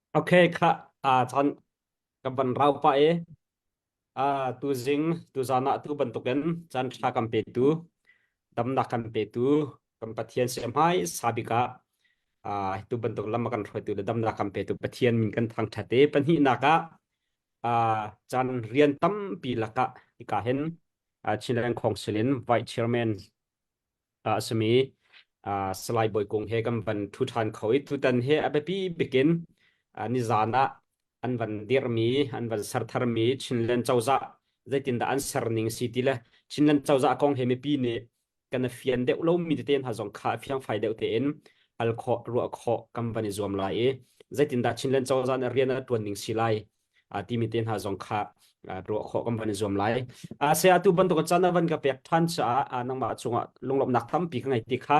Okay, kha chan ka van rau pah i tuzing tuzan ah tu bantukin caan ṭha kan petu damnak kan petu kan Pathian siamhai sabik ah tu bantuk lam a kan hruaitu le damnak kan petu Pathian min kan thangṭhat i pahnihnak ah caan rian tampi lakah hika hin Chinland Council in Vice Chairman a simi Salai Bawi Kung he kan van ṭhu ṭhan kho i tutan he a biapi bikin nizan ah an van dirhmi an van ser tharmi Chinland cozah zeitindah an ser ning si ti le Chinland cozah kong he mipi nih kan i fian deuh lomi tete hna zong kha fiangfai deuh tein hal khawh ruah khawh kan van i zuam lai i zeitindah Chinland cozah nih rian a ṭuan ning si lai timi te hna zong kha ruah khawh kan van i zuam lai. Se atu bantuk caan na van ka pek ṭhan caah nangmah cungah lunglawmhnak tampi ka ngei ti kha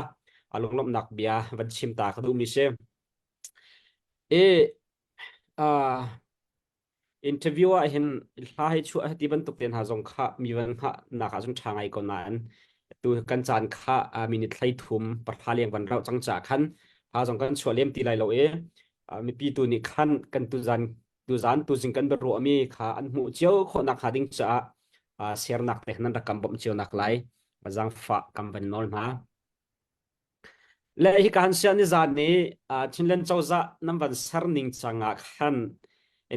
lunglawmhnak bia van chim ta ka duhmi si. E interview ah hin hla hei chuah ti bantuk te hna zong kha mi van hngah nak ah cun ṭha ngai ko nain tu kan caan kha minute 13 pahra leng van rauh cang caah khan hla zong kan chuah lem ti lai lo i mipi tu nih khan kan tuzan tuzan tuzing kan biaruahmi kha an hmuh cio khawh nak hnga ding caah sernak te nan rak kan bawmh cio nak lai zaangfah kan van nawl hna. Le hi kan sia ni zan ni Chinland cozah nan van ser ning cangah khan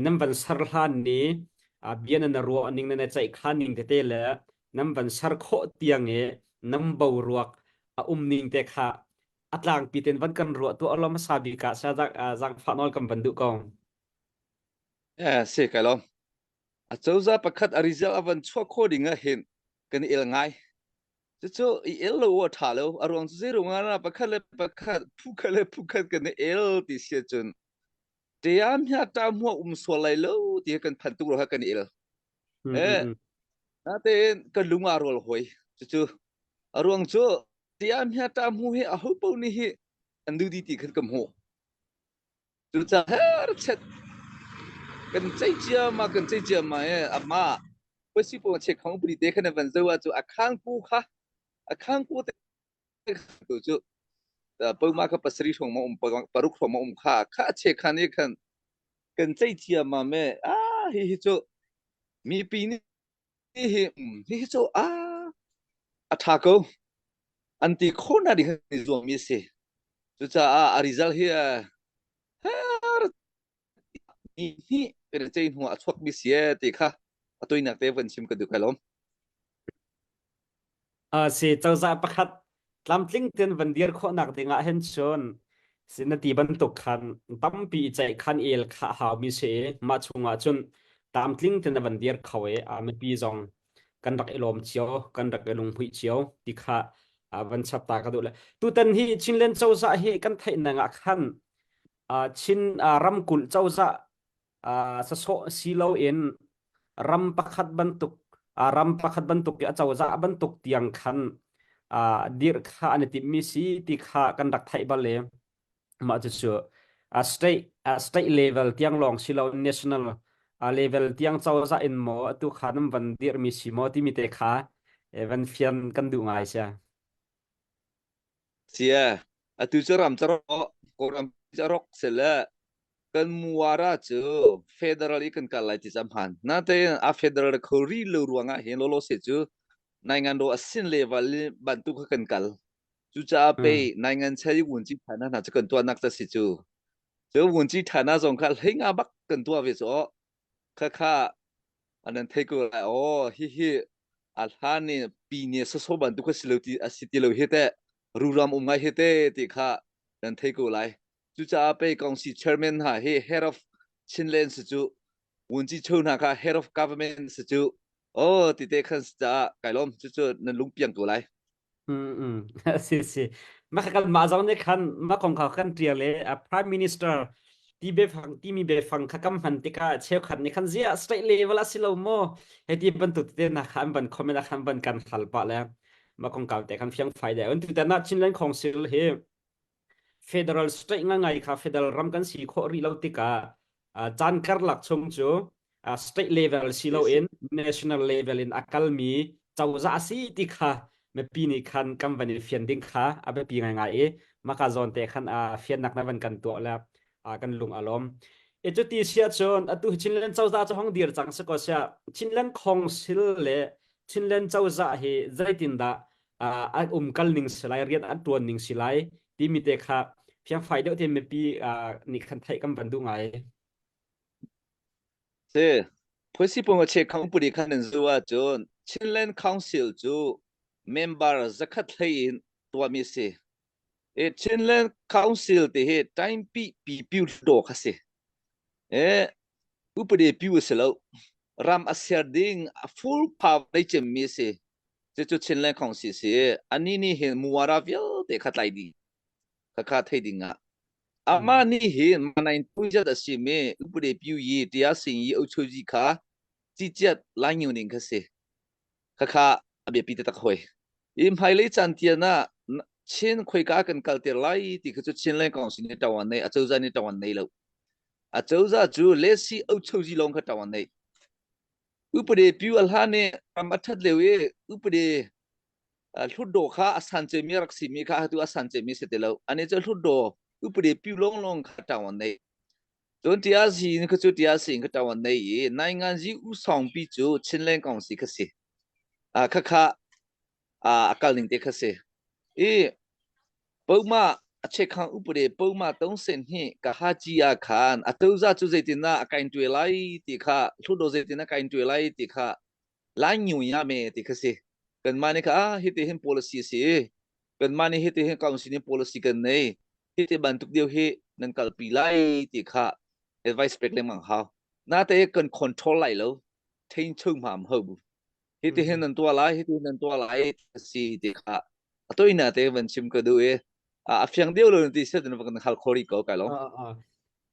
nan van ser hlan ni bia nan ruah ning nan ceih khan ning tete le nan van ser khawh tiang i nan boruak a um ning te kha a tlangpi ten van kan ruah tu alom hmasa bik ah zaangfah nawl kan van duh ko. Eh, si kai lo. A cozah pakhat a result a van chuah kho ding ah hin kan i el ngai. Cucu i el lo a ṭha lo. A ruang cu zei ruang ah pakhat le pakhat phu khat le phu khat kan i el ti si ahcun ṭiam hia ṭa hmuah um sual lai lo ti kan phan tuk ro kha kan i el. Eh, natein kan lung aa rual hoi. Cucu a ruang cu tiam hia ṭa hmu hi a ho paoh nih hi an duh dih ti khan ka hmuh. Cucaah herchet kan ceih ciammam kan ceih ciammam i amah puasi paw che khong puri te khan van zo ah cu a khang pu kha a khang pu te tu cu poma kha pasari hrawng ma um paruk hrawng ma um kha kha che khan i khan kan ceih ciammam e a hi hi cu mipi nih hi hi hi cu a a tha ko an ti kho na ding i zuam mi si cucaah a result hi her ni hi kan cei hnu a chuak mi si ti kha a toinak te van chim ka duh kai lom. Si cozah pakhat tlamtling ten van dir khawhnak ding ah hin cun si na ti bantuk khan tampi i ceih khan el kha hau mi si i mah chungah cun tlamtling ten van dir kho i a mipi zong kan rak i lawm cio kan rak i lunghmuih cio ti kha van chap ta ka duh le tutan hi Chinland cozah hi kan theih nang ah khan Chin ramkulh cozah sasawh si loin ram pakhat bantuk ram pakhat bantuk i a cozah bantuk tiang khan dirh kha an i timhmi si ti kha kan rak theih bal i mah cucu state state level tiang lawng si lo national level tiang cozah in maw atu kha nan van dirhmi si maw timi te kha van fian kan duh ngai sia. Sia, atu cu ram cu Kawlram cu a rawk sile kan muara cu federal i kan kal lai ti cu a hmaan. Natein a federal kho rih lo ruangah hin lawlaw se cu naingan ro a sin level bantuk kha kan kal. Cucaah pei naingan chai vunci thana hna cu kan tuahnak ta si cu. Cu vunci thana zong kha hleinga bak kan tuah ve cu Khakha an thei ko lai aw hihi a hlan ni pi ne soso bantuk kha si lo ti a si ti lo hi teh ruram um ngai hi te ti kha nan thei ko lai cucaah pei kongsi chairman hna hi head of Chinland si cu wunci cho hna kha head of government si cu oh ti te khan si caah kai lawm cucu nan lungpiang ko lai. Mm, si si. Mah kan mah zong nih khan mah kong kha kan ṭial i Prime Minister ti biafang timi biafang kha kam hman tikah cheukhat nih khan ziah state level a si lo maw hei ti bantuk te na kha an van comment a khan van kan hal pah le mah kong kau te khan fiang fai deuh. Tutan ah Chinland Council hi federal state ngai kha federal ram kan si khawh rih lo tikah caan karlak chung cu state level si loin national level in a kalmi cozah a si ti kha mipi nih khan kan van i fian ding kha a biapi ngaingai i maka zawn te khan fiannak na van kan tuah le kan lung a lawm. E cuti sia cun atu Chinland cozah cu hong dir cang si ko sia Chinland Council le Chinland cozah hi zeitindah an umkal ning si lai rian an tuan ning si lai timi te kha fiangfai deuh te mipi nih khan theih kan van duh ngai. Si phuisi pung a che khang puri khan in zu ahcun Chinland Council cu member zakhat hlei in tuahmi si. E Chinland Council ti hi taimpi pi piu do kha si. E upade piu si lo. Ram a ser ding a full power nei cemmi si. Cucu Chinland Council si. Ani nih hin muara vialte kha tlai ding. Kha kha thei ding ah. Amah nih hin manain pujat a si mi upade piu yi tia sing yi ochoji kha ciciat lai ngiu ning kha si. Khakha a biapi taktak hoi. I hmailei caan tian ah Chin khoika kan kalter lai ti kha cu Chinland Council nih ṭawan nei, acozah nih ṭawan nei lo. Acozah cu lesi ochozi lawng kha ṭawan nei. Upade piu a hlan i ram a ṭhat lio i upade hlutdaw kha a san cemi rak simi kha atu a san cemi si ti lo. Ani cu hlutdaw upade piu lawnglawng kha ṭawan nei. Cun TRC in kha cu TRC in kha ṭawan nei i nainganzi u sawngpi cu Chinland Council kha si. Khakha a kal ning te kha si. I poma a chekhang upade poma tongsen hi ka ha chi a khan a toza cu zeitin a kain tuai lai ti kha hludo zeitin a kain tuai lai ti kha lai nyu ya me ti kha si. Kan mah nih kha ah hiti hin policy si. Kan mah nih hiti hin council nih policy kan nei. Hiti bantuk deuh hi nan kalpi lai ti kha advice pek lengmang hau. Nate kan control lai lo. Thein chung mam ho bu. Hiti hin nan tuah lai, hiti hin nan tuah lai si ti kha a toina te van chim ka duh i a fiang deuh lo ti set in kan hal khori ko kai lo.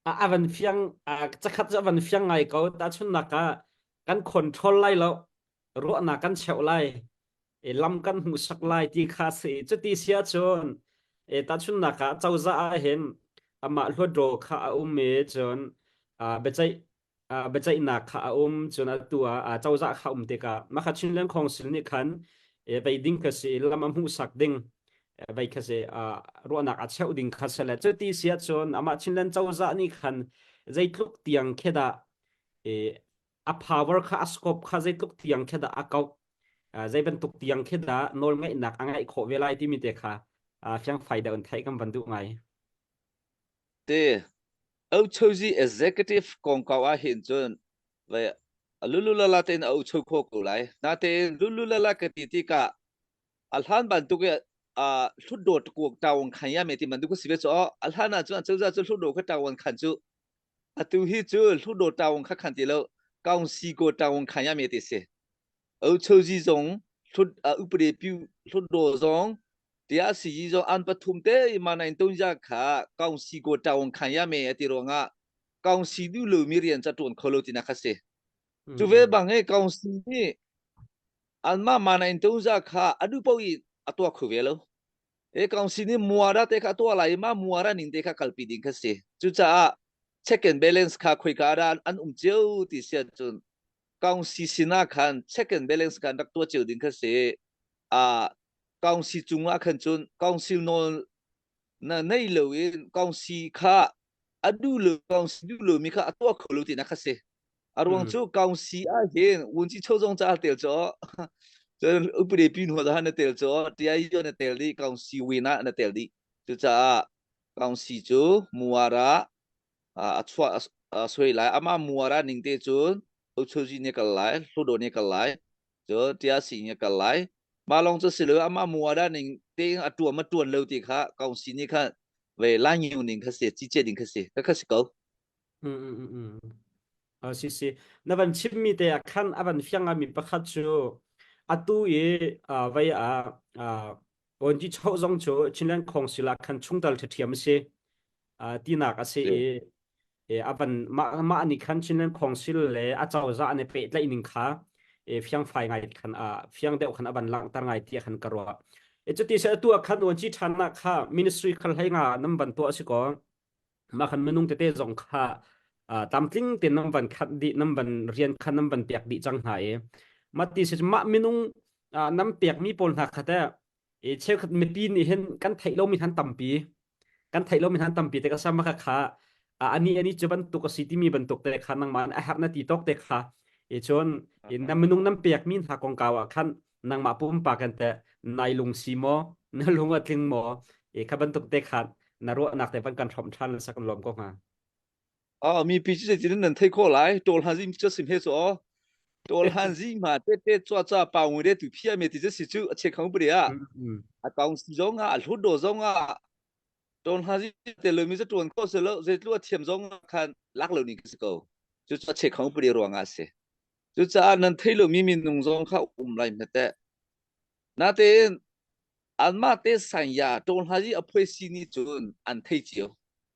A van fiang cakhat cu a van fiang ngai ko ta chunnak ah kan control lai lo ruahnak kan cheuh lai e lam kan hmuhsak lai ti kha si cuti si ahcun e tahchunhnak ah cozah ah hin amah hluatdaw kha a um i cun biaceih biaceihnak kha a um cun atu ah cozah kha um tikah mah kha Chinland Council nih khan vei ding kha si lam a hmuhsak ding vei kha si ruahnak a cheuh ding kha si le cuti si ahcun amah Chinland cozah nih khan zeitluk tiang khi dah a power kha a scope kha zeitluk tiang khi dah a kauh zei bantuk tiang khi dah nawlngeihnak a ngeih khawh ve lai timi te kha fiangfai deuh in theih kan van duh ngai. Te Ochozi executive kongkau ah hin cun ve lululala tein a ocho kho ko lai. Natein lululala ka ti tikah a hlan bantuk i hlutdaw takuak tawang khan ya me ti man du si ve cho a hlan ah cun a cozah cu hlutdaw kha tawang khan cu atu hi cu hlutdaw tawang kha khan ti lo kaung si ko tawang khan ya me ti si ochozi zong hlut upade piu hlutdaw zong tia si yi zong an pathum te ma nain ton ja kha kaung si ko tawang khan ya me ati ronga kaung si du lo mi rian cha tuan kholo tina kha si chu ve bang e kaung si ni anmah mana in toza kha adu po i atua khu ve lo e council nih muara te kha tua lai ma muara ning te kha kalpi ding kha si cucaah check and balance kha khoika ra an um cio ti sia cun council sina khan check and balance khan rak tua cio ding kha si a council cungah khan cun council nawl na nei lo in council kha adu lo council du lo mi kha atua kho lo ti na kha si A ruang cu kaungsi ah hin wunci cho zong ca tel cho cun upade pi hnu ah na tel cho tiai yo na tel di kaungsi win ah na tel di cucaah kaungsi cu muara a chuah a soi lai ama muara ning te cun ochoji ne kal lai hludo ne kal lai cu tia si ne kal lai ma long cu silo ama muara ning te a tuam ma tuan lo ti kha kaungsi ni kha ve la ngiu ning kha se chi che ding kha se ka kha si ko Mm, mm, mm, mm. Ah, si si. Na van chimmi te ah khan a van fiang mi pakhat cu atu i ah, vei ah ah, Kawnci choh zong cu Chinland Council ah khan chungtel ṭhiam a si. Ah, tinak a si i e, a van mah mah nih khan Chinland Council le a cozah an i pehtlaih ning kha e, fiangfai ngai khan a fiang deuh khan a van langhter ngai ti khan ka ruah. E cuti se atu ah khan uanci ṭhan nak kha ministry khal hlei nga nam van tuah si ko. Mah khan minung tete zong kha tlamtling tein nan van khat dih nan van rian kha nan van pek dih cang hna i mah ti si mah minung nan pekmi pawl hna kha teh i cheukhat mipi nih hin kan theih lomi han tampi kan theih lomi han tampi te ka sama kha kha Ani ani cu bantuk a si timi bantuk te kha nangmah a herh na ti tawk te kha i cun na minung nan pek mi hna kongkau ah khan nangmah pumpak in teh nai lung si maw na lung a tling maw i kha bantuk te khan na ruahnak te van kan hrawmh ṭhan le sak kan lawm ko hnga. Ah mi pi chu zeitin nan thei kho lai tol han zim chu sim he so tol han zi ma te te chwa cha pa ngu de tu phia me ti si chu a che khang pu a a kaung si zong a hlut do zong a ton ha zi te lo mi za tuan ko se lo zeitlu a thiam zong khan lak lo ni si ko chu cha che khang pu ruang a se chu cha nan thei lo mi min nung zong kha um lai me te na te an mah te sanya ton ha zi a phoi si ni chun an thei chiu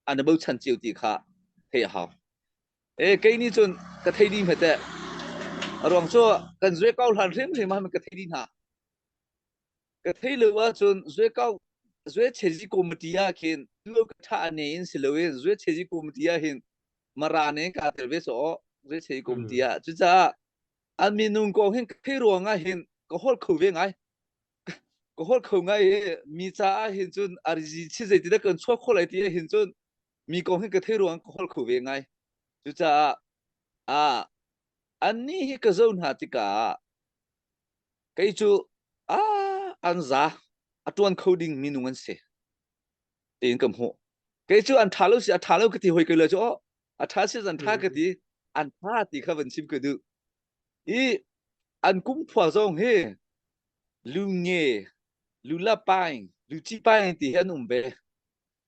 an bo chan chiu ti kha thei hau e kei ni chun ka thei di me te ruang chu kan zue kau hlan hrim hrim ma ka thei di na Ka thei lo ahcun zuekau zue chezi committee ah khin lo ka tha ne in si loin zue chezi committee ah hin mara ne ka tel ve so zue chezi committee ah cucaah an minung ko hin thei ruang ah hin ka hol kho ve ngai ka hol kho ngai i mi caah hin cun arzi chi zei ti dah kan chuak kho lai ti hin cun mi kong hin ka thei ruang ka hol kho ve ngai cucaah a anni hi ka zo hna tikah Kei cu ah an za a ṭuan kho ding minung an si tiin ka hmuh. Kei cu an ṭha lo si a ṭha lo ka ti hoi ko lo cu aw a ṭha si an ṭha ka ti an ṭha ti kha van chim ka duh. I an kumkhua zong hi lu nge, lu la paing, lu ci paing ti hi an um ve.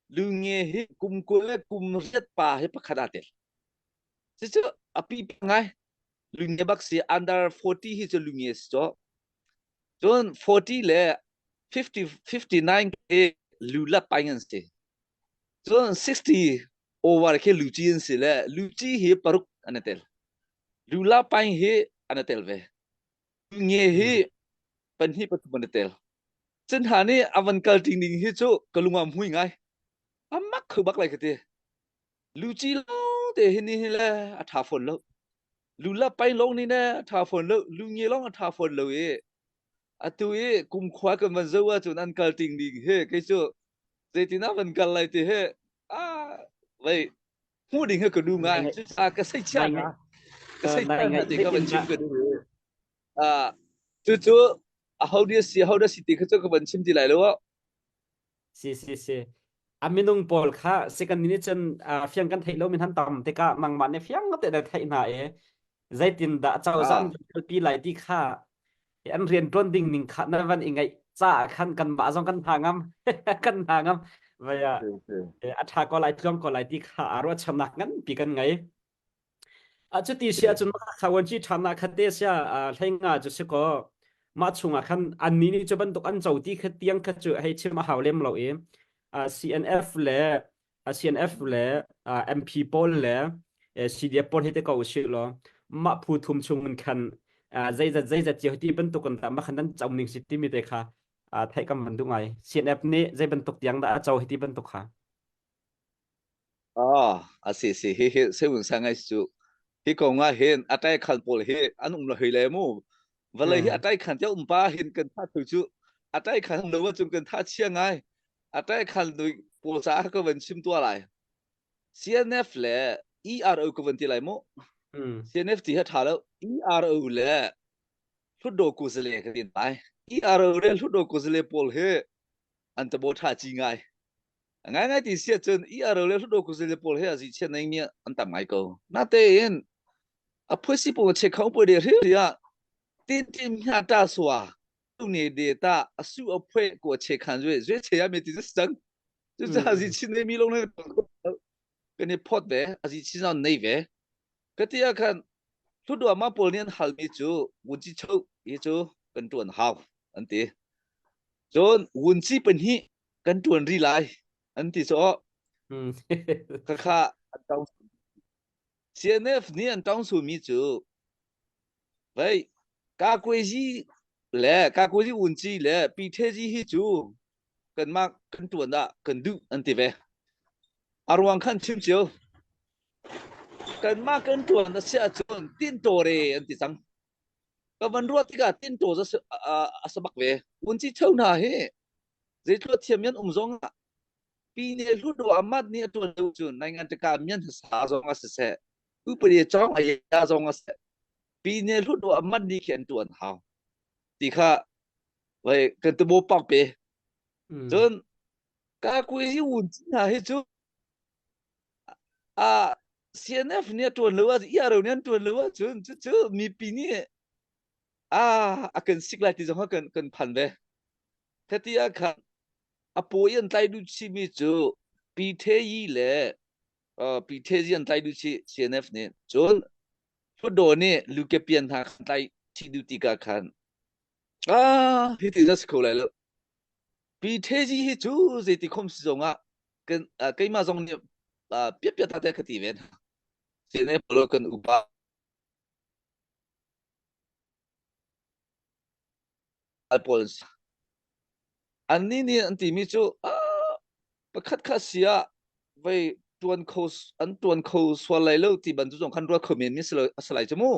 Lu nge hi kum 20 le kum riat pa hi pakhat aa tel. Cucu a pi ngai. Lunge bak si under 40 hi cu lunge si cu. Cun 40 le 50 59 khi lu lap paing an si. Cun 60 over khi luci an si le luci hi paruk an i tel. Lu la paing hi an i tel ve. Nge hi panhnih pathum an i tel. Cun hna nih a van kal ting ding hi cu ka lung ah mui ngai. Amak kho bak lai ka ti. Luci lawng te hi ni hi le a ṭha fawn lo. Lu la pai lawng ni ne a ṭha fawn lo. Lu nge lawng a ṭha fawn lo i atu i kumkhua kan van zoh ahcun an kal ting ding hi kei cu zeitin ah van kal lai ti hi ah vei hmuh ding hi ka duh ngai. Ah ka sei chia hna. Ka sei chia hna ti kha van chim ka duh. Ah cucu aho nih a si aho dah si ti kha cu ka van chim ti lai lo. Si si si. A minung pawl kha second minute cun fiang kan theih lo min han tam tikah nangmah nih fiang te na theih hna i zeitin dah cozah an kalpi lai ti kha an rian ṭuan ding ning kha na van i ngaih caah khan kanmah zong kan hna ngam kan hna ngam vai a ṭha ko lai tluang ko lai ti kha aa ruahchannak nganpi kan ngei. A cuti si ahcun kha vuanci ṭhannak kha te sia hleinga cu si kaw mah chungah khan annih nih cu bantuk an co ti kha tiang kha cu hei chim a hau lem lo i CNF le CNF le MP pawl le CDF pawl hi te ko usih law mah phu thum chung in khan zeizat zeizat cio ti bantuk in dah mah khan nan co ning si timi te kha theih kam van duh ngai CNF nih zei bantuk tiang dah a co hi ti bantuk kha Ah, a si si hi hi seun sa ngai cu hi ko nga hin atai khan pawl hi an um lo hei le mu vale hi atai khan te um pa hin kan tha thu chu atai khan lo wa chung kan tha chia ngai atai khan nui pawl cha ka van chim tua lai CNF le ERO ka van ti lai mu CNF ti ha tha lo ERO le hlutdo ku zale ka tin lai ERO le hlutdo ku zale pawl hi an tabo tha chi ngai Ngaingai ti si ahcun ERO le Hluttaw kuzile pawl he azi chiat nei mi an tam ngai ko. Natein a phuisi pawl che khong pui de hri ah tin tim hna ta sua tu ne de ta asu a phwe ko che khan zwe zwe che ya me ti cang. Cu ca azi chin ne mi long ne kan i phot ve azi chin zan nei ve. Ka ti ah khan Hluttaw ma pawl nih an hal mi cu wunci cho hi cu kan tuan hau an ti. Cun wunci pahnih kan ṭuan rih lai an ti cu khakha an tong CNF nih an tong mi cu vei kakuazi le kakuazi unci le pithezi hi cu kanmah kan ṭuan ah kan duh an ti ve a ruang khan chim cio kanmah kan ṭuan a si ahcun tintore an ti cang ka van ruah tikah tinto a sabak ve unci cheu hna hi Zeitluk thiam yan um zong ah. Pine hludo amat nih a tuan lo cu nai ngan tika mian sa zong a siseh upadi chong a zong a seh pine hludo amat ni khi an tuan hau ti kha vai kan tubo pak pe cun ka kui hi un hna hi cu a CNF nih a tuan lo ah IRO nih an tuan lo ah cun cu cu mipi nih a a kan sik lai ti zong kha kan kan phan ve khati ah khan a pawi an tlai duh chihmi cu Pi The Yi le Pi The Yi an tlai duh chih CNF nih cun Hlutdaw nih Lukepian hna khan tlai chih duh tikah khan ah hi ti na si kho lai lo Pi The Yi hi cu zeiti khom si zong ah kan keimah zong nih piat piat te ka ti ve CNF pawl kan upa pawl annih nih an timi cu pakhat kha si ah vei tuan kho an tuan kho sual lai lo ti bantuk zong khan ruat kho men mi a si lai cu mu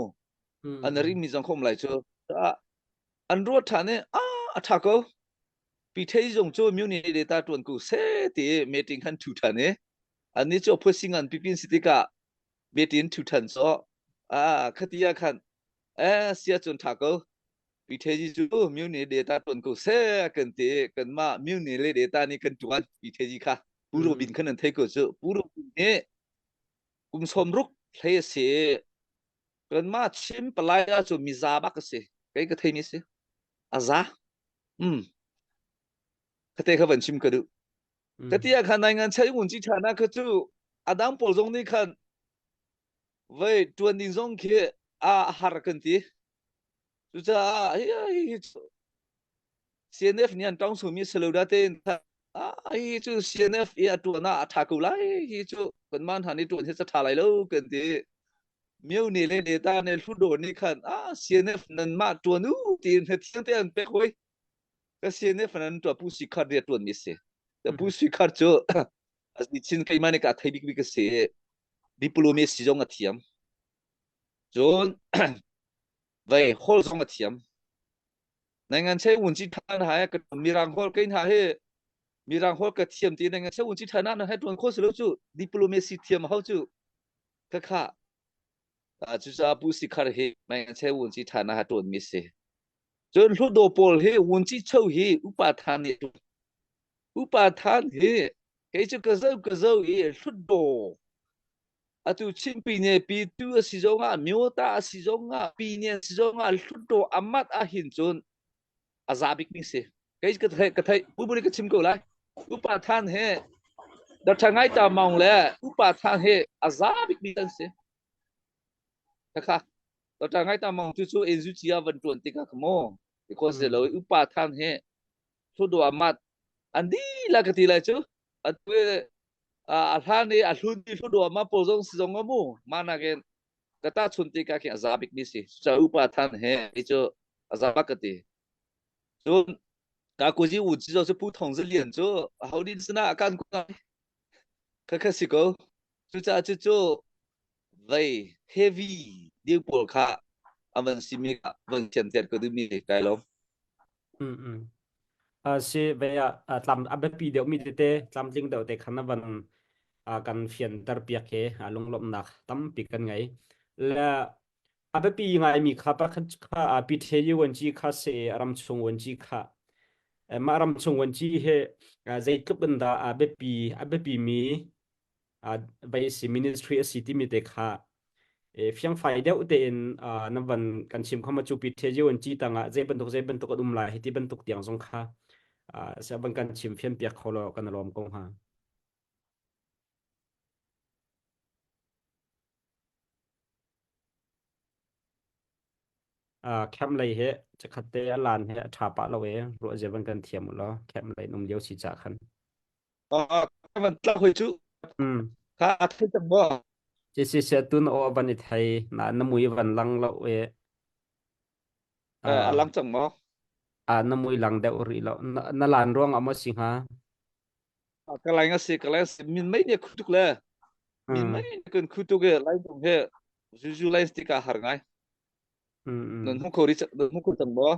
an ring mi zong kho um lai cu an ruat ṭhan i a a ṭha ko pi thei zong cu muni data tuan ku se ti meeting khan thu ṭhan i annih cu phuasing an pipin si tikah meeting thu ṭhan so a khati ah khan eh sia cun ṭha ko PTG cu muni data tuan ko se kan ti kan mah muni le data nih kan tuan PTG kha Pu Robin khan an thei ko cu Pu Robin nih kum sawm ruk hlei a si kan mah chim palai ah cu miza bak a si kei ka thei mi si a za um khate kha van chim ka duh ka ti ah khan nai ngan chai ngun chi tha na kha cu adang pawl zong nih khan vei tuan ding zong khi a har kan ti Cucaah hi hi CNF nih an tong sumi si lo tein hi cu CNF i a tuan ah a tha ko lai hi cu kanmah hna nih tuan hi ca tha lai lo kan ti mio ne le neta ne hludo nih khan ah CNF nan mah tuan u ti na thiang te an pek hoi ka CNF nan tua pu si khar ria tuan mi si pu si khar cu asi chin keimah nih ka thei bik bik si diplomacy zong a thiam cun vei hol zong a thiam nai ngan che un chi than ha ka mirang hol kein ha he mirang hol ka thiam ti nai ngan che un chi than na he tuan kho si lo chu diplomacy thiam hau chu ka kha a chu cha pu si khar he nai ngan che un chi than na ha tuan mi si cun hlu do pawl he un chi chau hi upa than ni upa than hi kei chu ka zo ka zo i hlut do Atu Chin pine pitu a si zongah myota a si zongah pine a si zongah hlutdaw amat ahhin cun a za bikmi si. Kei ka theih ka theih pubuli ka chim ko lai. Upa Than he Dr. Ngai Ta Maung le Upa Than he a za bikmi kan si. Khakha Dr. Ngai Ta Maung cu cu NUG ah van tuan tikah mo because lo Upa Than he hlutdaw amat an dihlak ka ti lai cu atu a hlan i a hlun i hluduam ma pawl zong si zong mu ma nakin ka ta chun ti ka khi a za bik mi si cha upa than he hi cu a za bak ka ti cun ka kuzi u chi zo chu pu thong zilian cu ho din sina kan ku kha kha si ko cu cha chu chu vei heavy dil pawl kha avan simi ka van thiam ter ko du mi kai lo Mm mm. Si ve ah tlam a biapi deuhmi tete tlamtling deuh te khan a van kan fianter piak hi lunglawmhnak tampi kan ngei. Le a biapi ngaimi kha pakhat kha PTU vuanci kha si ramchung vuanci kha mah ramchung vuanci hi zeitluk in dah a biapi a biapi mi vai si ministry a si timi te kha fiangfai deuh tein na van kan chim kho ma cu pi the an ci tangah zei bantuk zei bantuk an um lai hi ti bantuk tiang zong kha se van kan chim fian piak kho lo kan lawm ko hnga. Camp lei he chakhat te a lan he a tha pah lo e ruah zia van kan thiam u law camp lei um lio si cha khan. Van tlak hoi cu kha a thei tak maw? Si si si tun aw van i thei na na mui van lang lo e. A lang cang maw? A na mui lang deuh rih lo. Na lan ruang ah maw si hnga? Ka lai nga si ka lai si min mei ne khu tuk le. Min mei kan khu tuk e lai dong he zuzu lai tika har ngai. Nan hmu kho ri nan hmu kho cang maw?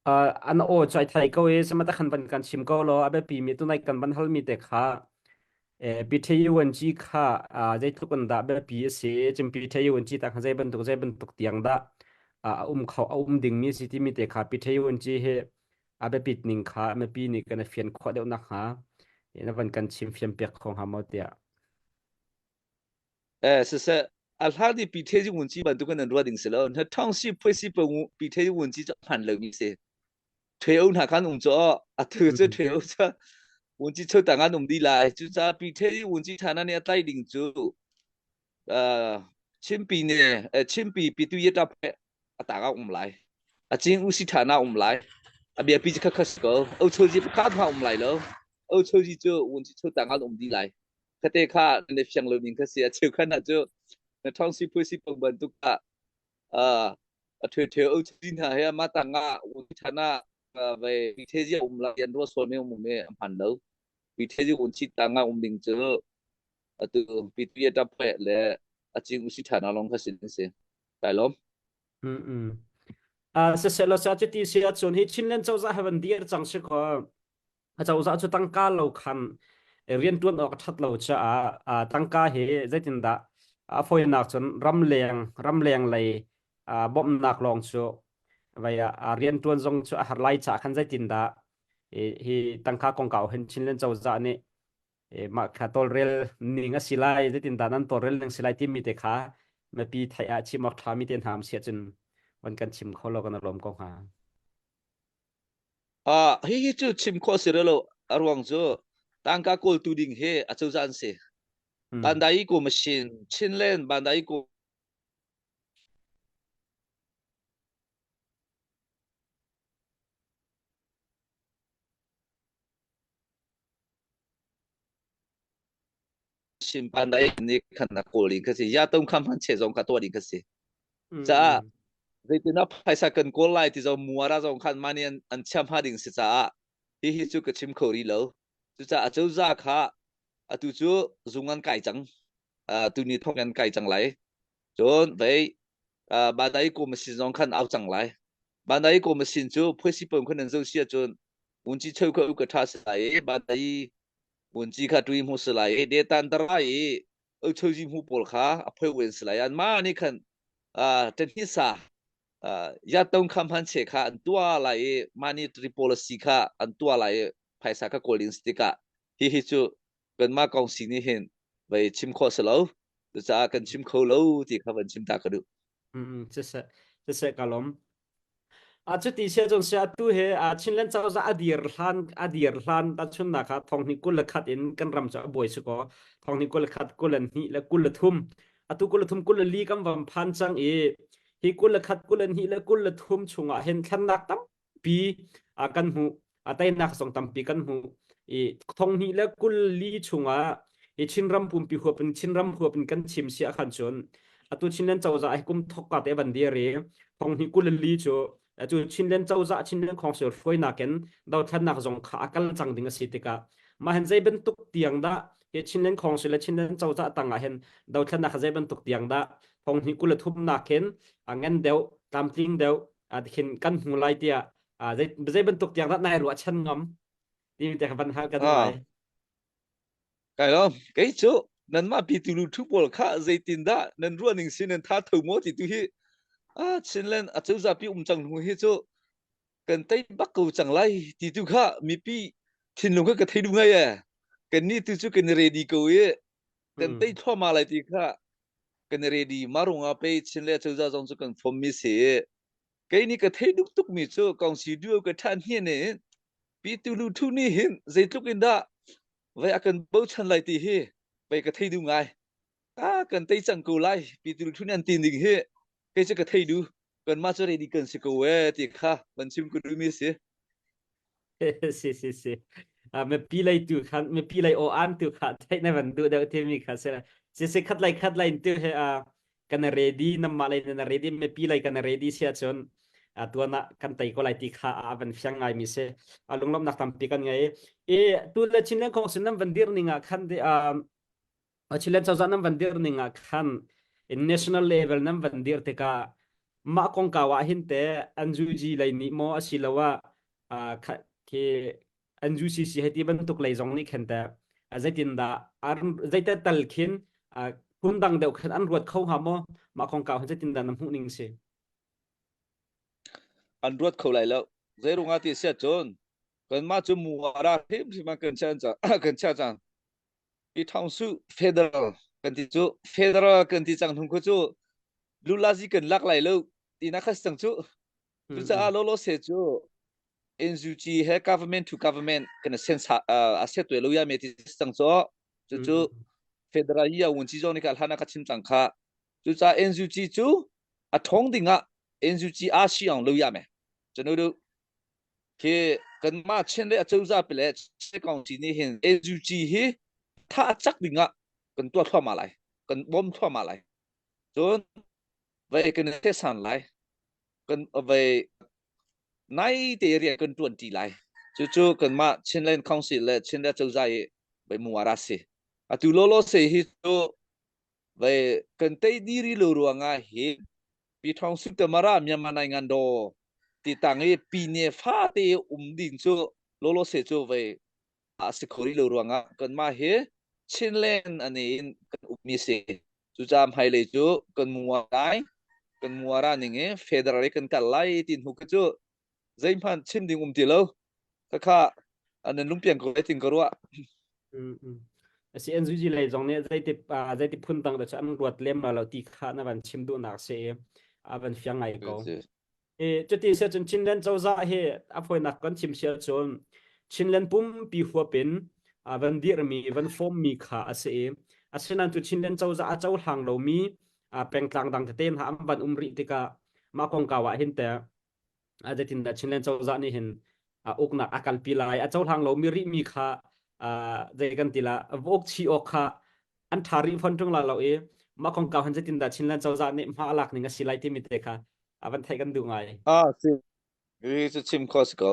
An aw cu ai thei ko i samata khan van kan chim ko law a biapi mi tunai kan van halmi te kha PTUNG kha zeitluk in dah biapi a si cun PTUNG ta kha zei bantuk zei bantuk tiang dah a um kho a um dingmi si timi te kha PTUNG hi a biapit ning kha mipi nih kan i fian khawh deuh nakhnga na van kan chim fian piak kho hnga maw tiah. Eh siseh a hlan i pi the wun chi bantuk in an ruah ding si lo na thong si phoi si pa pi the wun chi chu hman lo mi si thwe o hna khan um cho a thu chu thwe o cha wun chi cheu tang an um di lai chu cha pi the wun chi thana ne atlai ding chu chimpi ne chimpi pi tu ye ta phe a ta um lai a ching u si thana um lai a bia pi kha khas ko o cho ji kha tha um lai lo o cho ji chu wun chi cheu tang an um di lai khate kha na fiang lo ning kha si a cheu khan ah cu na thong si phu si pong bantuk ah a thwe thwe o chin ha he ma ta nga un thana ve pi the ji um la yan ro so me um me han lo pi the ji un chi ta nga um ding chu atu pi tu ye ta phe le a ching u si thana long kha sin se tai lom. Mm mm. Siseh sa cuti si ahcun hi Chinland cozah havan dir cang si kaw Acozah cu tangka lo khan rianṭuan awk a ṭhat lo caah tangka hi zeitindah a fawinak cun ramleng ramleng lei bawmhnak lawng cu vei ah rianṭuan zong cu a har lai caah khan zeitindah hi tangka kongkau hin Chinland cozah nih mah kha tawlrel ning a si lai zeitindah nan tawlrel ning si lai timi te kha mipi theih ah chim awk ṭhami te hna am si ahcun van kan chim kho lo kan i lawm ko hnga. Ah, hihi cu chim khawh si lo a ruang cu tangka kawltu ding hi acozah an si. Bandai ko machine, Chinland Bandai ko machine Bandai nih khan a kawl ding kha si. Ya tong kham han che zong kha tuah ding kha si. Caah zeitinah phaisa kan kawl lai ti zong muara zong khan mah nih an, an chiam ha ding si caah hihi cu ka chim kho rih lo. Cucaah acozah kha atu cu zung an kai cang. Uh, tuni thong an kai cang lai. Cun vei uh, Bandai ko machine zong khan au cang lai. Bandai ko machine cu phuaisi pon khan an zo sia cun unci cheu kha u ka tha si lai i Bandai unci kha tui mu si lai i de tan dara i au choji mu pawl kha a phoi wen si lai an ma ni khan uh, tenhi sa uh, ya tong kham han che kha an tua lai i monetary policy kha an tua lai i phaisa kha kawl in tikah hi hi cu kanmah kong si nih hin vei chim khawh si lo cucaah kan chim kho lo ti kha van chim ta ka duh. Mm, siseh siseh ka lawm. A cuti sia cun sia atu he a Chinland cozah a dir hlan a dir hlan tahchunnak ah thong 21 in kan ram cu a buai si kaw thong 21 22 le 23 atu 23 24 kan van phan cang i hi 21 22 le 23 chungah hin thlennak tam tampi kan hmuh a teinak zong tampi kan hmuh i 2024 chungah hi Chinram pumpi huap in Chinram huap in kan chim si ahkhan cun atu Chinland cozah hi kum thok ka te van dir i 2024 cu cu Chinland cozah Chinland Council hruainak in dothlennak zong kha a kal cang ding a si tikah mah hin zei bantuk tiang dah hi Chinland Council le Chinland cozah tang ah hin dothlennak zei bantuk tiang dah 2023 nak hin a ngan deuh tlamtling deuh khin kan hmu lai tiah zei zei bantuk tiang dah nai ruahchan ngam timi te van hal ka duh lai. Kai lo kei cu nanmah pi tu lu thu pawl kha zeitin dah nan ruah ning si nan tha tho maw ti tu hi a Chinland a cozah pi um cang hnu hi cu kan tei bak ko cang lai ti tu kha mipi thinlung kha ka thei du ngai e kan ni tu cu kan ready ko i kan tei thluahmah lai ti kha kan ready marunga pe Chinle cozah zong cu kan fom mi si kei nih ka thei duk tuk mi cu kong si duo ka than hi ne pi tu lu thu ni hin zeitluk in dah vai a kan bochan lai ti hi vai ka thei du ngai a kan tei cang ko lai pi tu lu thu ni an ti ning hi kei cu ka thei du kan mah cu ready kan si ko e ti kha van chim ku du mi si. Si si si mipi lei tu khan mipi lei aw an tu kha theih na van duh deuh timi kha si si si khat lai khat lai tu he a kan ready namah lei na ready mipi lei kan ready sia cun tuan ah kan tei ko lai ti kha a van fiang ngai mi si a lunglawmhnak tampi kan ngei i tu le Chinland kong sin nan van dir ning ah khan Chinland cozah nan van dir ning ah khan in national level nan van dir tikah. Mah kongkau ah hin te NUG lei nih maw asiloah khi NUCC hei ti bantuk lei zong nih khin teh zeitindah zeite tal khin phundang deuh khin an ruat kho hnga maw? Mah kongkau hin zeitindah na hmuh ning si? An ruat kho lai lo. Zei ruangah ti si ahcun kanmah cu muara hrimhrim ah kan chia kan chia cang. Pi Thawng Su federal kan ti cu federal kan ti cang hnung khu cu lulazi kan lak lai lo tina khas cang cu. Cucaah lolo se cu NUG he government to government kan sen a set lo ya me ti cang cu cu cu federal ya wun chi zong ni ka hlana ka chim cang kha. Cucaah NUG cu a thong ding ah NUG a si ang lo ya me chanu du khi kanmah Chin le acozah pi le Chin County nih hin NUG hi tha cak ding ah kan tuah thluahmah lai kan bawm thluahmah lai cun vai kan i san lai kan vai nai te rian kan tuan ti lai cucu kanmah Chinland Council le Chinland cozah i vai muara si atu lolo se hi cu vai kan tei diri lo ruangah hi Pi Thawng Suk te mara Myanmar nai ngan do ti tang i pi ne fa te um ding cu lolo se cu vei a si kho rih lo ruangah kanmah hi Chinland ani in kan ummi si cucaah hmailei cu kan mua lai kan mua ra ning i federal i kan kal lai ti hnu cu zeihmanh chim ding um ti lo khakha an lungpiang ko lai tin ka ruah. Asi NUG lei zong nih zeiti zeiti phun dang cu an ruat lem lo ti kha na van chim duhnak si i a van fiang ngai ko. I cuti si cun Chinland cozah hi a fawinak kan chim sia cun Chinland pumpi huap in van dirmi van form mi kha a si i asinain cu Chinland cozah a cohlang lomi pengtlang dang tete hna an van um rih tikah mah kongkau ah hin teh zeitindah Chinland cozah nih hin uknak a kalpi lai a cohlang lomi rihmi kha zei kan ti la uk chi awk kha an ṭha rih fon ṭung la lo i mah kongkau han zeitindah Chinland cozah nih hma a lak ning a si lai timi te kha a van theih kan duh ngai. Ah si hi cu chim kho si ko.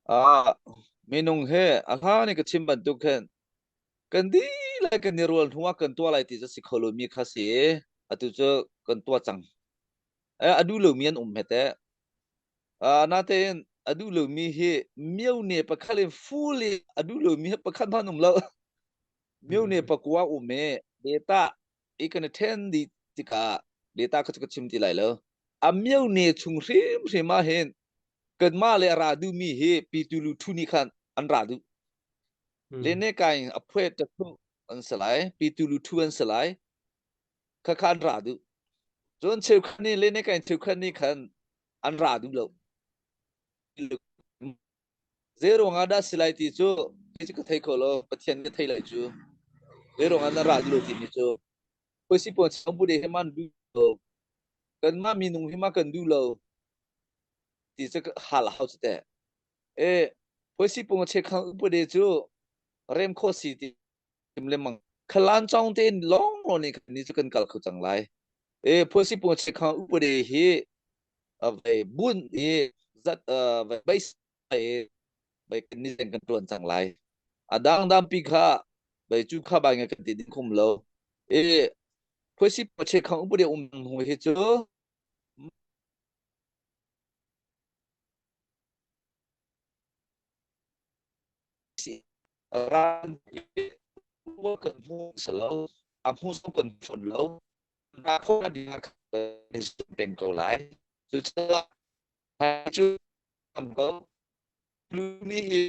Ah minung he a hla nih ka chim bantuk khin kan dihlak kan i rual hnu ah kan tuah lai ti cu si kho lomi kha si atu cu kan tuah cang. A duh lomi an um hete. Natein a duh lomi hi myone pakhat in fully a duh lomi hi pakhat hmanh um lo. Myone pakua um e data i kan then di tikah data kha chu ka chim ti lai lo. A myone chung hrimhrim ah hin kanmah le a ra duhmi hi pitu lu thu nih khan an ra duh. Le ne kai a phuet ta thu an si lai, pitu lu thu an si lai. Khakha an ra duh. Cun cheukhat nih le ne kai cheukhat nih khan an ra duh lo. Zei ruangah dah si lai ti cu kei cu ka thei kho lo. Pathian ka thei lai cu. Zei ruangah na ra duh lo timi cu. Khuasi pawl chang bu hi man duh lo. Kanmah minung hi ma kan duh lo ti cu hal a hau cu teh. E khuasi pung che khang upa cu rem kho si ti lengmang. Khalan cawng tein lawng lawng nih kan ni cu kan kal kho cang lai. E phuasi pung che khang upade hi vai bun i zat vai bai bai kan ni zeng kan tuan cang lai. A dang dampi kha bai cu kha bai ngai kan ti ding khum lo. E phuasi pung che khang upade um hung hi cu ran kan hmu lo a hmu zong kan fon lo na kho ding ah kan zum peng ko lai cucaah cu am ko ni hi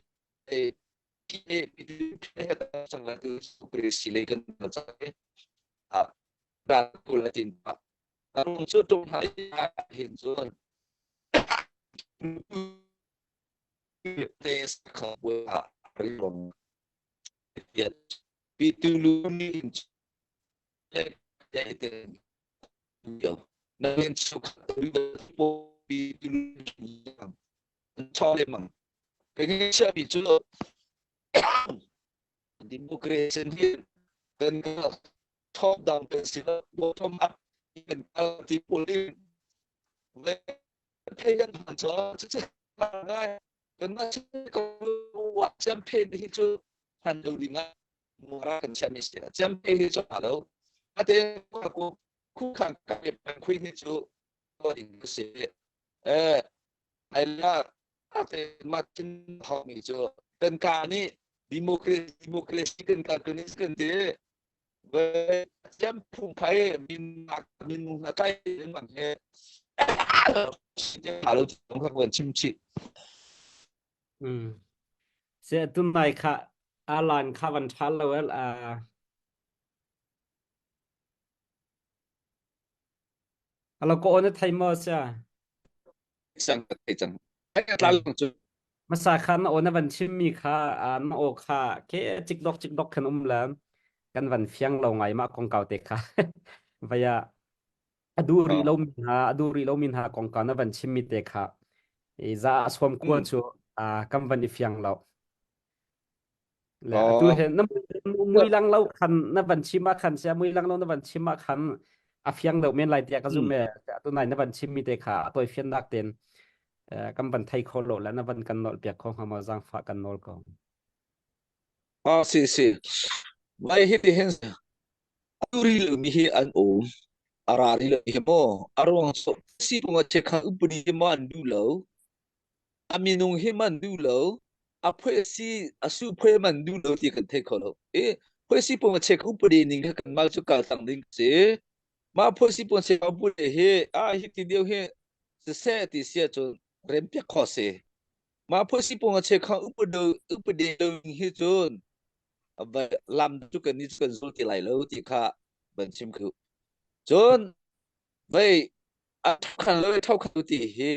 sang la tu si le kan cha a ra ku la tin pa rung chu tung hai hin chuan te kha wa ri rom pi tu lu ni in le te te yo na men chu po pi tu lu cho le mang cái nghe chia bị chu democracy hi kan top down kan si bottom up kan kal ti poli thei kan hman cho cu ngai kan mah ko wa champion hi cu hman lo ding ah mura kan chiah mi si champion hi cu lo ate ko khu khang ka pan khui hi cu. ding si. Eh ai la te ma chin thong mi cu kan ka nih democracy democracy kan ka kan is kan ti ve siam phung phai min min na kai man he lo chung kha kan chim chi. Mm. Se tu mai kha alan kha van thal lo el a alo ko on thai mo sia. Sang thai chang ai tla lang chu. Masa kha na ona van chim mi kha na o kha ke chik dok chik dok khan um la kan van fiang lo ngai ma kong kau te kha vaya adu ri lo min ha adu ri lo min ha kong ka na van chim mi te kha i za aswam khua chu a kam van i fiang lo le atu he na mui lang lo khan na van chim a khan sia mui lang lo na van chim a khan a fiang deuh men lai tia ka zum me atu nai na van chim mi te kha atoi fian nak ten kam van thai kho lo la na van kan nol piak kho hnga ma zang fa kan nol ko. Ah, si si vai hi ti hin atu ri lo mi hi an um ara ri lo hi mo aruang so si kong a che kha upadi ma an du lo a minung hi man du lo a phoi si a su phoi man du lo ti kan thei kho lo e phoi si pong a che upadi ning kha kan mal chu kal tang ding si ma phoi si pong che upadi hi a hi ti deu hi se se ti sia chu rem pek kho se ma phoi si pong a che kha upadi upadi lo hi chun lam cu kan ni kan zul ti lai lo ti kha ban chim khu cun vei a khan lo thau khan ti hi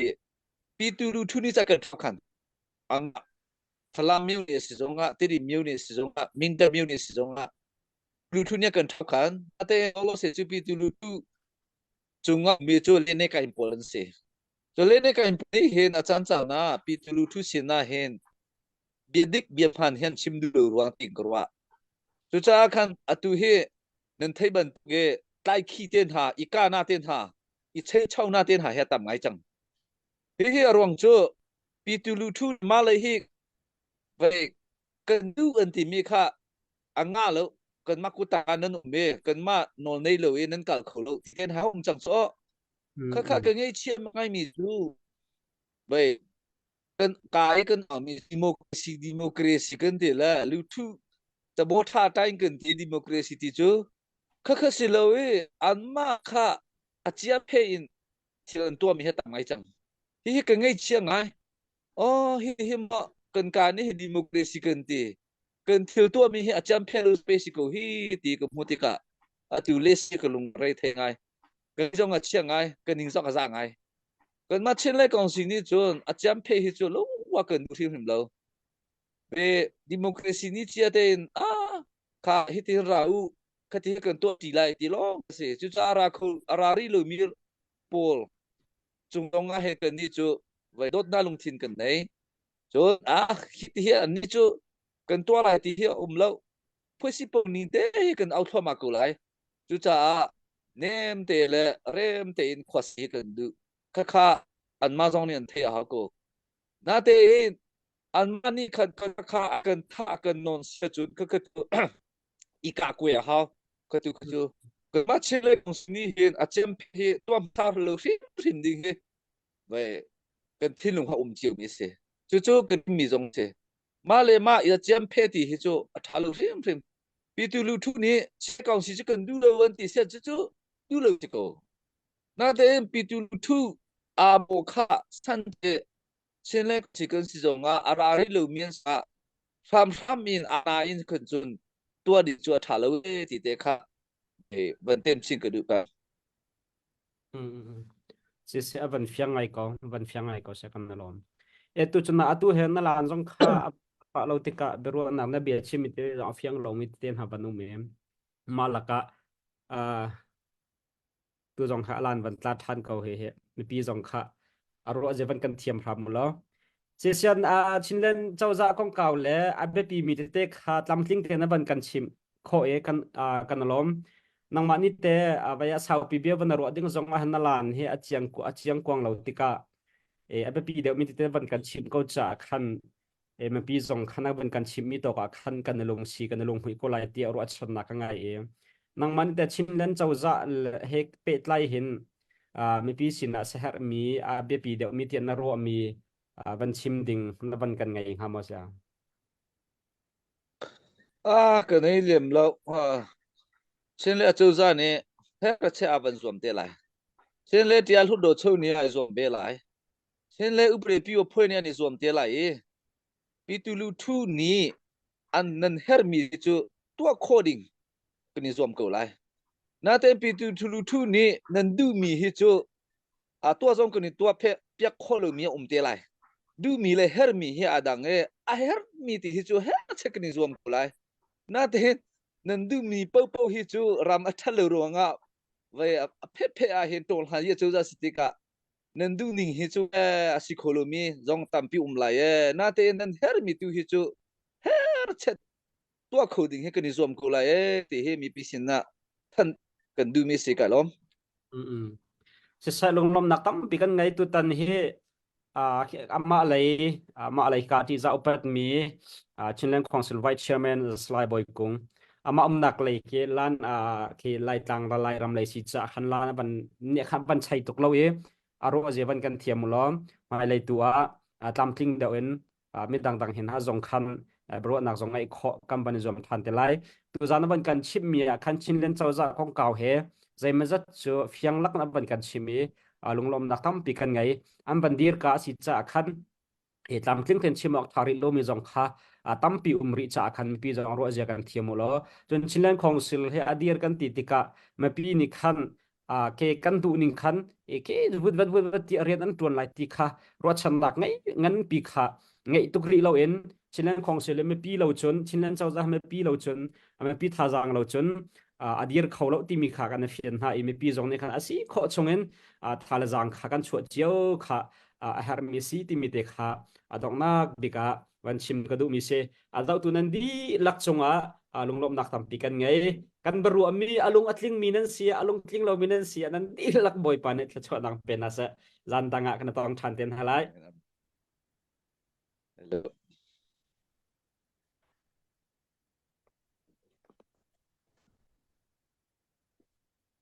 pi tu lu thu ni cha kan thau khan ang Falam miu ni si zong ah Tiri miu ni si zong ah Minta miu ni si zong ah lu thu ni kan thau khan ate lo se chu pi tu lu thu chungah mi chu le ne kain pawl an si chu le ne kain pawl hin a chan cha na pi tu lu thu sin na hin bia dik bia phan hian chim duh lo ruang ti ka ruah. Cucaah khan atu hi nan thei bantuk i tlaikhi te hna, i kahna te hna, i cheicho na te hna hi a tam ngai cang. Hihi a ruang cu pitu lu thu ma lei hi vei kan duh an timi kha a nga lo kan mah kuta nan um i kan mah nawl nei lo i nan kal kho lo ti ha um cang so kha kha ka ngei chiam ngai mi cu vei kan ka i kan mi democracy democracy kan ti le luthu tabo tha tain kan ti democracy ti cu kha kha si lo i anmah kha a chia phe in thil an tuah mi hi tam ngai cang. Hi hi ka ngei chia ngai. Oh, hi hi ma kan ka ni hi democracy kan ti kan thil tuah mi hi a chiam phel pe si ko hi ti ka hmu tikah atu le si ka lung rei the ngai ka zong a chia ngai ka ning zong a za ngai. Kanmah Chin le Kawngsi nih cun a ciamphe hi cu lungwa kan duh hrimhrim lo. Ve democracy ni cia tein ah kha hitin ra u khati kan tuah ti lai ti lawng a si. Cucaah ra kho a ra rih lomi pawl cung zong ah he kan nih cu vai dawtnak lungthin kan nei. Cun ah hiti hi an nih cu kan tuah lai ti hi a um lo. Phuaisi pong ning te hi kan au thluahmah ko lai. Cucaah nem te le rem tein khuasi kan duh. Khakha anmah zong nih an theih a hau ko. Natein anmah nih khan khakha kan thah kan nawn sia cun khakha cu i kah kuai a hau. Khatu cu kanmah Chin le ni hin a cem hi tuam thar lo hrimhrim ding hi vai kan thinlung ha um cio mi si. Cucu kan mi zong si. Mah le mah i a ciam phe ti hi cu a ṭha lo hrimhrim. Pitu lu thu nih Chiang si cu kan duh lo an ti sian cucu duh lo si ko. Natein pitu lu thu aa maw kha san te Chin le si kan si zong ah a ra rih lo mi an sa hramhram in a in khan cun tuah ding cu a ṭha lo e ti te kha van tem chin ka duh peng. Siseh a van fiang ngai ko, van fiang ngai ko se kan na lawm. E tu cun atu he na lan zong kha a pa lo tikah biaruahnak na bia chim te zong a fiang lo mi te hna van um em. Mah lakah tu zong kha alan van tla than ko he he mipi zong kha a ruah je van kan thiam hram mu lo. Sesian a Chinland cozah kongkau le a biapi mi tete kha tlamtling te na van kan chim khawh i kan kan lawm. Nangmah nih te vai a saupi bia van ruah ding zong ah na lan hi a chiang a chiang kuang lo tikah e a biapi deuh mi tete van kan chim ko ca khan e mipi zong khan van kan chim mi tawk ah khan kan lung si kan lung hui ko lai tiah ruah chonnak ka ngai i nangmah nih te Chinland cozah he pehtlai hin. Mipi sinah siaherhmi a biapi deuhmi tiah na ruahmi van chim ding na van kan ngei hnga maw sia? Ah, ka nei lem lo. Chin le acozah nih her che a van zuam te lai. Chin le tial hlut do cheu ni ai zuam ve lai. Chin le upre pi o phoi ni an i zuam te lai i Pitulu thu nih an nan hermi cu tuah khawh ding kan i zuam ko lai. Natein Pitulu thu nih nan duhmi hi cu a tuah zong kan i tuah piak khawh lomi a um te lai. Duhmi le hermi hi aa dang i a hermi ti hi cu her che kan i zuam ko lai. Natein nan duhmi paohpaoh hi cu ram a ṭhat lo ruangah vai a phetphet ah hin ṭawl hlan hi cozah si tikah nan duh ning hi cu a si kho lomi zong tampi um lai e natein nan hermi tu hi cu her chet tuah kho ding hi kan i zuam ko lai e ti hi mipi sin ah than kan duhmi si ka lawm. Siseh lunglawmnak tampi kan ngei tutan hi amah lei amah lei ka ti za upat mi Chinland Council Vice Chairman Salai Bawi Kung amah umnak lei khi lan khi Laitlang Lairam lei si ca khan lan van ne khan van chai tuk lo i a ro zia van kan thiam lo hmailei tu ah tlamtling deuh in mi dangdang hin ha zong khan ruahnak zong ngeih khawh kan van i zuam than te lai. Tuzan van kan chim mi ah khan Chinland cozah kongkau he zeimazat cu fiang lak na van kan chim i lunglawmnak tampi kan ngei. An van dir ka si caah khan he tlamtling ten chim awk tha rih lomi zong kha tampi um rih caah khan mipi zong ruah zia kan thiam u law. Cun Chinland Council he a dir kan ti tikah mipi nih khan ke kan duh ning khan ke vut vat vut vat ti rian an tuan lai ti kha ruahchannak ngei nganpi kha ngeih tuk rih lo in Chinland Council le mipi lo cun Chinland cozah mipi lo cun mipi thazaang lo cun a dir kho lo timi kha kan fian hna i mipi zong nih khan a si khawh chungin tha le zaang kha kan chuah cio kha a herhmi si timi te kha a donghnak bik ah van chim ka duhmi si. A zohtu nan dihlak cungah lunglawmhnak tampi kan ngei. Kan biaruahmi a lung a tlingmi nan si, a lung tling lomi nan si, nan dihlak Bawipa nih thluachuahnak pe hna seh. Zan dang ah kan tong ṭhan te hna lai. Hello.